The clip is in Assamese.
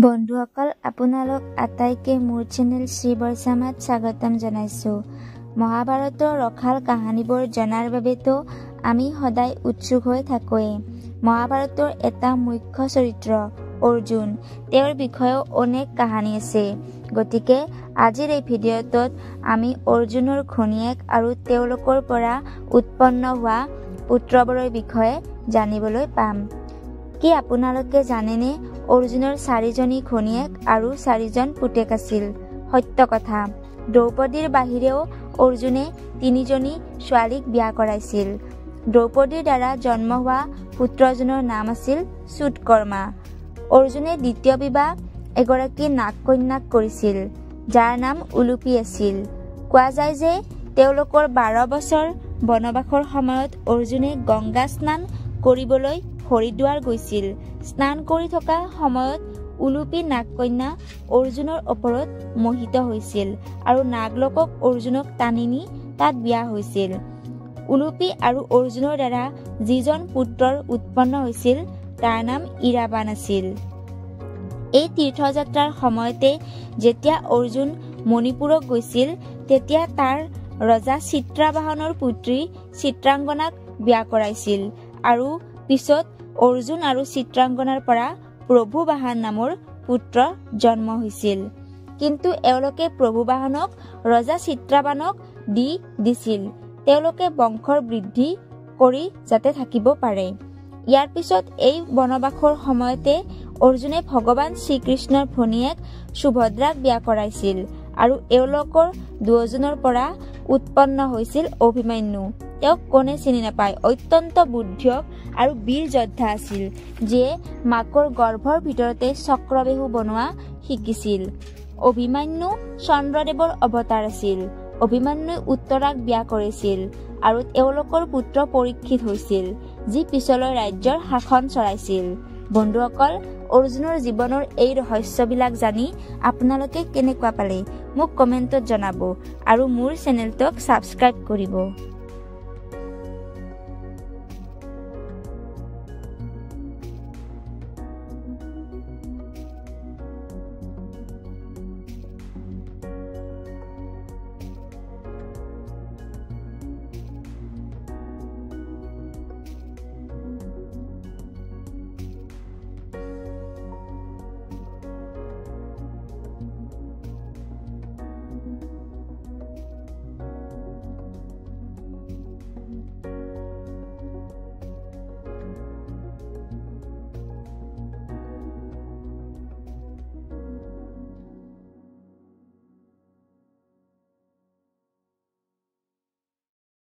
বন্ধুসকল, আপোনালোক আটাইকে মোৰ চেনেল শ্ৰী বৰচামাত স্বাগতম জনাইছোঁ। মহাভাৰতৰ ৰসাল কাহিনীবোৰ জনাৰ বাবেতো আমি সদায় উৎসুক হৈ থাকোঁৱেই। মহাভাৰতৰ এটা মুখ্য চৰিত্ৰ অৰ্জুন, তেওঁৰ বিষয়েও অনেক কাহিনী আছে। গতিকে আজিৰ এই ভিডিঅ'টোত আমি অৰ্জুনৰ ঘৈণীয়েক আৰু তেওঁলোকৰ পৰা উৎপন্ন হোৱা পুত্ৰবোৰৰ বিষয়ে জানিবলৈ পাম। কি আপোনালোকে জানেনে অৰ্জুনৰ চাৰিজনী ঘৈণীয়েক আৰু চাৰিজন পুতেক আছিল? সত্য কথা। দ্ৰৌপদীৰ বাহিৰেও অৰ্জুনে তিনিজনী ছোৱালীক বিয়া কৰাইছিল। দ্ৰৌপদীৰ দ্বাৰা জন্ম হোৱা পুত্ৰজনৰ নাম আছিল সুতকৰ্মা। অৰ্জুনে দ্বিতীয় বিবাহ এগৰাকী নাগকন্যাক কৰিছিল, যাৰ নাম উলুপী আছিল। কোৱা যায় যে তেওঁলোকৰ 12 বছৰ বনবাসৰ সময়ত অৰ্জুনে গংগা স্নান কৰিবলৈ হৰিদ্বাৰ গৈছিল। স্নান কৰি থকা সময়ত উলুপী নাগকন্যা অৰ্জুনৰ ওপৰত মোহিত হৈছিল আৰু নাগলোকক অৰ্জুনক টানি নি তাত বিয়া হৈছিল। উলুপী আৰু অৰ্জুনৰ দ্বাৰা যিজন পুত্ৰৰ উৎপন্ন হৈছিল তাৰ নাম ইৰাবান আছিল। এই তীৰ্থযাত্ৰাৰ সময়তে যেতিয়া অৰ্জুন মণিপুৰক গৈছিল, তেতিয়া তাৰ ৰজা চিত্ৰাবাহনৰ পুত্ৰী চিত্ৰাংগনাক বিয়া কৰাইছিল আৰু পিছত অৰ্জুন আৰু চিত্ৰাংগনাৰ পৰা প্ৰভুবাহন নামৰ পুত্ৰ জন্ম হৈছিল। কিন্তু এওঁলোকে প্ৰভুবাহনক ৰজা চিত্ৰাবানক দি দিছিল, তেওঁলোকে বংশৰ বৃদ্ধি কৰি যাতে থাকিব পাৰে। ইয়াৰ পিছত এই বনবাসৰ সময়তে অৰ্জুনে ভগৱান শ্ৰীকৃষ্ণৰ ভনীয়েক সুভদ্ৰাক বিয়া কৰাইছিল আৰু এওঁলোকৰ দুয়োজনৰ পৰা উৎপন্ন হৈছিল অভিমন্যু। তেওঁক কোনে চিনি নাপায়, অত্যন্ত বুদ্ধিয়ক আৰু বীৰ যোদ্ধা আছিল, যিয়ে মাকৰ গৰ্ভৰ ভিতৰতে চক্ৰবেহু বনোৱা শিকিছিল। অভিমন্যু চন্দ্ৰদেৱৰ অৱতাৰ আছিল। অভিমন্যুই উত্তৰাক বিয়া কৰিছিল আৰু এওঁলোকৰ পুত্ৰ পৰীক্ষিত হৈছিল, যি পিছলৈ ৰাজ্যৰ শাসন চলাইছিল। বন্ধুসকল, অৰ্জুনৰ জীৱনৰ এই ৰহস্যবিলাক জানি আপোনালোকে কেনেকুৱা পালে মোক কমেণ্টত জনাব আৰু মোৰ চেনেলটোক ছাবস্ক্ৰাইব কৰিব।